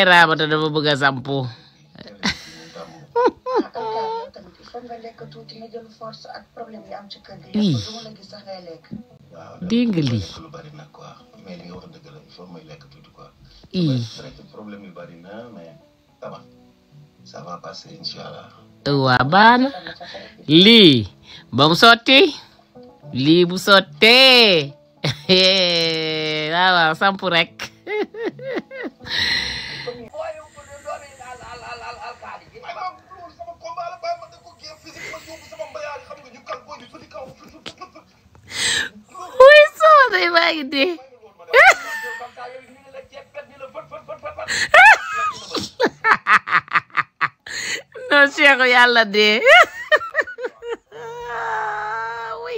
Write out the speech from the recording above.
Ramata dafa bëgg a sampu dégg nga lii waa baana lii ba mu sotti lii bu sottee waaw sampu rek wuy sama day maa ngi dee non Cheikh yàlla dee wuy